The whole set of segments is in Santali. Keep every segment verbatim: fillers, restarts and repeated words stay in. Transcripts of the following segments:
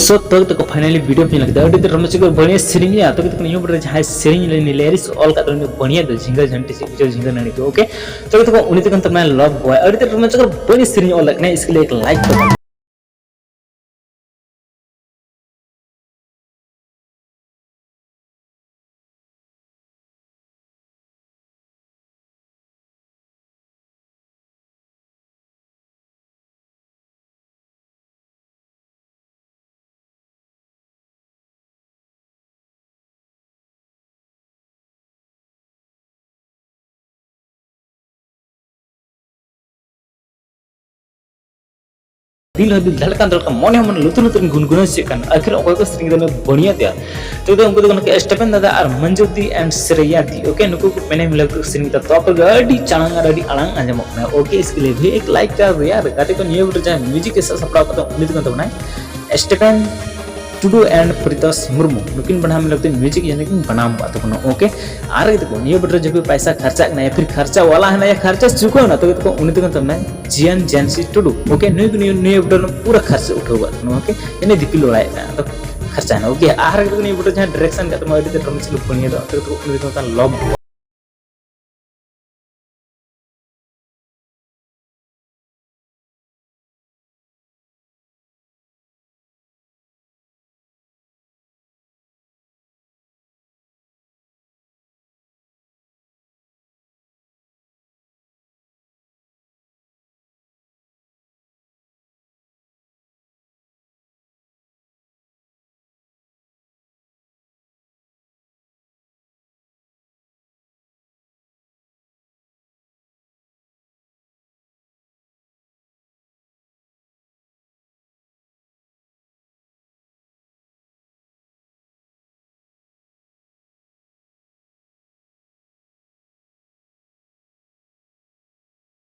So, ᱛᱚ ᱛᱟᱠᱚ finally video ᱯᱮ ᱧᱮᱞ ᱠᱮᱫᱟ, ᱟᱹᱰᱤ ᱛᱮᱫ ᱨᱚᱢᱚᱡᱽ ᱠᱚ ᱵᱟᱹᱲᱤᱭᱟ ᱥᱮᱨᱮᱧ ᱨᱮᱭᱟᱜ, ᱛᱚ ᱛᱟᱠᱚ ᱱᱤᱭᱟᱹ video ᱨᱮ ᱡᱟᱦᱟᱸᱭ ᱥᱮᱨᱮᱧ ᱞᱮ lyrics ᱚᱞ ᱠᱟᱫ ᱛᱟᱵᱚᱱᱟ, ᱵᱟᱹᱲᱤᱭᱟ ᱫᱚ ᱡᱷᱤᱸᱜᱟᱹ ᱡᱷᱟᱹᱱᱴᱤ ᱪᱮᱫ ᱠᱚᱪᱚ ᱡᱷᱤᱸᱜᱟᱹ ᱱᱟᱹᱲᱤ ᱠᱚ, okay? ᱛᱚ ᱛᱟᱠᱚ ᱩᱱᱤ ᱛᱟᱠᱚ ᱛᱟᱵᱚᱱᱟ love boy, ᱟᱹᱰᱤ ᱛᱮᱫ ᱨᱚᱢᱚᱡᱽ ᱠᱚ ᱵᱟᱹᱲᱤᱭᱟ ᱥᱮᱨᱮᱧ ᱚᱞ ᱠᱟᱱᱟ, ᱤᱥᱠᱮ ᱞᱤᱭᱮ ᱮᱠ like ᱛᱟᱵᱚᱱ᱾ ᱫᱤᱞ ᱦᱚᱸ ᱫᱤᱞ ᱫᱷᱟᱲᱠᱟᱱ ᱫᱷᱟᱲᱠᱟᱱ, ᱢᱚᱱᱮ ᱦᱚᱸ ᱢᱚᱱᱮ, ᱞᱩᱛᱩᱨ ᱞᱩᱛᱩᱨ ᱜᱩᱱᱜᱩᱱᱟᱹᱣ ᱪᱮᱫ ᱠᱟᱱ, ᱟᱹᱠᱷᱤᱨ ᱚᱠᱚᱭ ᱠᱚ ᱥᱮᱨᱮᱧ ᱠᱮᱫᱟ ᱩᱱᱟᱹᱜ ᱵᱟᱹᱲᱤᱭᱟ ᱛᱮᱭᱟᱨ᱾ ᱛᱚ ᱩᱱᱠᱩ ᱫᱚ ᱠᱟᱱᱟ ᱠᱚ ᱥᱴᱮᱯᱷᱮᱱ ᱫᱟᱫᱟ ᱟᱨ ᱢᱚᱧᱡᱩᱨᱤ and ᱥᱨᱮᱭᱟ ᱫᱤ, okay? ᱱᱩᱠᱩ ᱠᱚ ᱯᱮᱱᱮ ᱢᱤᱞᱟᱹᱣ ᱠᱚ ᱥᱮᱨᱮᱧ ᱠᱮᱫᱟ, ᱛᱚ ᱟᱯᱮ ᱜᱮ ᱟᱹᱰᱤ ᱪᱟᱲᱟᱝ ᱟᱨ ᱟᱹᱰᱤ ᱟᱲᱟᱝ ᱟᱸᱡᱚᱢᱚᱜ ᱠᱟᱱᱟ, okay? ᱤᱥᱠᱮ ᱞᱤᱭᱮ ᱵᱷᱤ ᱮᱠ like ᱠᱟᱨ ᱫᱚ ᱭᱟᱨ᱾ ᱜᱟᱛᱮ ᱠᱚ, ᱱᱤᱭᱟᱹ video ᱡᱟᱦᱟᱸᱭ music ᱮ ᱥᱟᱵ ᱥᱟᱯᱲᱟᱣ ᱠᱟᱫᱟ ᱩᱱᱤ ᱫᱚ ᱠᱟᱱ ᱛᱟᱵᱚᱱᱟᱭ ᱥᱴᱮᱯᱷᱮᱱ ᱴᱩᱰᱩ and ᱯᱨᱤᱛᱚᱥ ᱢᱩᱨᱢᱩ, ᱱᱩᱠᱤᱱ ᱵᱟᱱᱟᱨ ᱢᱤᱞᱟᱹᱣ ᱛᱮ music ᱡᱟᱹᱱᱤᱡ ᱠᱤᱱ ᱵᱮᱱᱟᱣ ᱟᱠᱟᱫ ᱛᱟᱵᱚᱱᱟ, okay? ᱟᱨ ᱜᱟᱛᱮ ᱠᱚ, ᱱᱤᱭᱟᱹ video ᱨᱮ ᱡᱟᱦᱟᱸᱭ ᱯᱟᱭᱥᱟ ᱠᱷᱟᱨᱪᱟᱜ ᱠᱟᱱᱟ ᱭᱟ ᱯᱷᱤᱨ ᱠᱷᱟᱨᱪᱟ ᱣᱟᱞᱟ ᱦᱮᱱᱟᱭᱟ, ᱠᱷᱟᱨᱪᱟ ᱪᱩᱠᱟᱹᱣ ᱱᱟ, ᱛᱚ ᱜᱟᱛᱮ ᱠᱚ ᱩᱱᱤ ᱫᱚ ᱠᱟᱱ ᱛᱟᱵᱚᱱᱟᱭ ᱡᱤᱭᱟᱱ ᱡᱮᱱᱥᱤ ᱴᱩᱰᱩ, okay? ᱱᱩᱭ ᱫᱚ ᱱᱤᱭᱟᱹ, ᱱᱤᱭᱟᱹ video ᱨᱮ ᱯᱩᱨᱟᱹ ᱠᱷᱟᱨᱪᱟ ᱩᱴᱷᱟᱹᱣ ᱟᱠᱟᱫ ᱛᱟᱵᱚᱱᱟ, okay? ᱤᱱᱟᱹ ᱫᱤᱯᱤᱞ ᱵᱟᱲᱟᱭᱮᱫ ᱠᱟᱱᱟ, ᱟᱫᱚ ᱠᱷᱟᱨᱪᱟᱭᱮᱱᱟ, okay? ᱟᱨ ᱜᱟᱛᱮ ᱠᱚ, ᱱᱤᱭᱟᱹ video ᱡᱟᱦᱟᱸᱭ direction ᱟᱠᱟᱫ ᱛᱟᱵᱚᱱᱟ ᱟᱹᱰᱤ ᱛᱮᱫ ᱨᱚᱢᱚᱡᱽ ᱠᱚ ᱵᱟᱹᱲᱤᱭᱟ ᱫᱚ, ᱛᱚ ᱜᱟᱛᱮ ᱠᱚ ᱩᱱᱤ ᱫᱚ ᱠᱟᱱ ᱛᱟᱵᱚᱱᱟ love boy᱾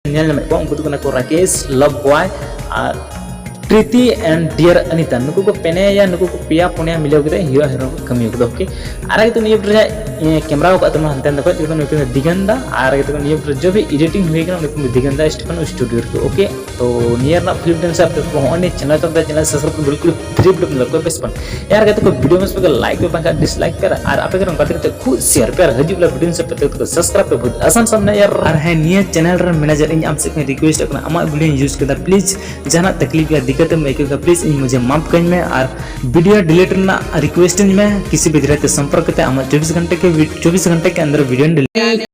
ᱧᱮᱞ ᱧᱟᱢᱮᱫ ᱠᱚᱣᱟ, ᱩᱱᱠᱩ ᱫᱚ ᱠᱟᱱᱟ ᱠᱚ ᱨᱟᱠᱮᱥ, ᱞᱟᱵᱷ ᱵᱚᱭ ᱟᱨ ᱯᱨᱤᱛᱤ and dear Anita, ᱱᱩᱠᱩ ᱠᱚ ᱯᱮᱱᱮᱭᱟ, ᱱᱩᱠᱩ ᱠᱚ ᱯᱮᱭᱟ ᱯᱩᱱᱭᱟ ᱢᱤᱞᱟᱹᱣ ᱠᱟᱛᱮ ᱦᱤᱨᱳ ᱦᱤᱨᱳᱭᱤᱱ ᱠᱚ ᱠᱟᱹᱢᱤ ᱠᱟᱫᱟ, ᱳᱠᱮ᱾ ᱟᱨ ᱟᱜᱮ ᱛᱮᱠᱚ ᱱᱤᱭᱟᱹ ᱯᱷᱤᱞᱢ ᱨᱮ ᱠᱮᱢᱨᱟ ᱟᱠᱟᱫ ᱛᱟᱵᱚᱱᱟ ᱦᱟᱱᱛᱮ ᱱᱟᱛᱮ ᱠᱷᱚᱱ, ᱡᱮᱦᱮᱛᱩ ᱱᱩᱭ ᱫᱚ ᱫᱤᱜᱟᱱᱫᱟ, ᱟᱨ ᱟᱜᱮ ᱛᱮᱠᱚ ᱱᱤᱭᱟᱹ ᱯᱷᱤᱞᱢ ᱨᱮ ᱡᱚᱵᱤ ᱮᱰᱤᱴᱤᱝ ᱦᱩᱭ ᱠᱟᱱᱟ, ᱩᱱᱤ ᱫᱤᱜᱟᱱᱫᱟ ᱥᱴᱤᱯᱷᱮᱱ ᱥᱴᱩᱰᱤᱭᱳ ᱨᱮ, ᱳᱠᱮ᱾ ᱛᱚ ᱱᱤᱭᱟᱹ ᱨᱮᱱᱟᱜ ᱯᱷᱤᱞᱢ ᱰᱮᱱᱥ ᱟᱯᱮ ᱠᱚ ᱦᱚᱸᱜᱼᱚᱭ ᱱᱤᱭᱟᱹ ᱪᱮᱱᱮᱞ ᱪᱟᱞᱟᱜ ᱪᱮᱱᱮᱞ ᱥᱟᱵᱥᱠᱨᱟᱭᱤᱵ ᱵᱤᱞᱠᱩᱞ ᱯᱷᱨᱤ ᱵᱤᱞᱠᱩᱞ ᱞᱟᱹᱠᱛᱤ ᱯᱮ ᱥᱯᱟᱱ᱾ ᱮᱭᱟᱨ ᱜᱟᱛᱮ ᱠᱚ ᱵᱷᱤᱰᱤᱭᱳ ᱢᱚᱡᱽ ᱯᱮ ᱞᱟᱭᱤᱠ ᱯᱮ ᱵᱟᱝᱠᱷᱟᱱ ᱰᱤᱥᱞᱟᱭᱤᱠ ᱯᱮ, ᱟᱨ ᱟᱯᱮ ᱠᱚ ᱜᱟᱛᱮ ᱠᱟᱛᱮ ᱠᱷᱩᱫ ᱥᱮᱭᱟᱨ ᱯᱮ, ᱟᱨ ᱦᱤᱡᱩᱜ ᱞᱟ ᱵᱷᱤᱰᱤᱭᱳ ᱥᱮ ᱯᱮ ᱛᱮ ᱠᱚ ᱥᱟᱵᱥᱠᱨᱟᱭᱤᱵ ᱯᱮ ᱵᱚᱦᱩᱛ ᱟᱥᱟᱱ ᱥᱟᱢᱱᱟ ᱭᱟᱨ᱾ ᱟᱨ ᱦᱮᱸ, ᱱᱤᱭᱟᱹ ᱪᱮᱱᱮᱞ ᱨᱮᱱ ᱢᱮᱱᱮᱡᱟᱨ ᱤᱧ ᱟᱢ ᱥᱮᱫ ᱠᱷᱚᱱ ᱨᱤᱠᱩᱭᱮᱥᱴ ᱠᱟᱱᱟ, ᱟᱢᱟᱜ ᱵᱷᱤᱰᱤᱭᱳᱧ ᱤᱭᱩᱡᱽ ᱠᱮᱫᱟ, ᱯᱞᱤᱡ ᱡᱟᱦᱟᱱᱟᱜ ᱛᱟᱠᱞᱤᱯ ᱭᱟ ᱫᱤᱠᱠᱟᱛ ᱮᱢ ᱟᱹᱭᱠᱟᱹᱣ ᱠᱷᱟᱱ ᱯᱞᱤᱡ ᱤᱧ ᱢᱩᱡᱷᱮ ᱢᱟᱯ ᱠᱟᱹᱧ ᱢᱮ, ᱟᱨ ᱵᱷᱤᱰᱤᱭᱳ ᱰᱤᱞᱤᱴ ᱨᱮᱱᱟᱜ ᱨᱤᱠᱩᱭᱮᱥᱴ ᱤᱧ ᱢᱮ, ᱠᱤᱥᱤ ᱵᱤᱫᱷᱨᱟᱭ ᱛᱮ ᱥᱚᱢᱯᱚᱨᱠ ᱠᱟᱛᱮ ᱟᱢᱟᱜ ᱪᱚᱵᱵᱤᱥ ᱜᱷᱚᱱᱴᱮ ᱠᱮ ᱵᱷᱤ- ᱪᱚᱵᱵᱤᱥ ᱜᱷᱚᱱᱴᱮ ᱠᱮ ᱟᱱᱫᱟᱨ ᱵᱷᱤᱰᱤᱭᱳ ᱰᱤᱞᱤᱴ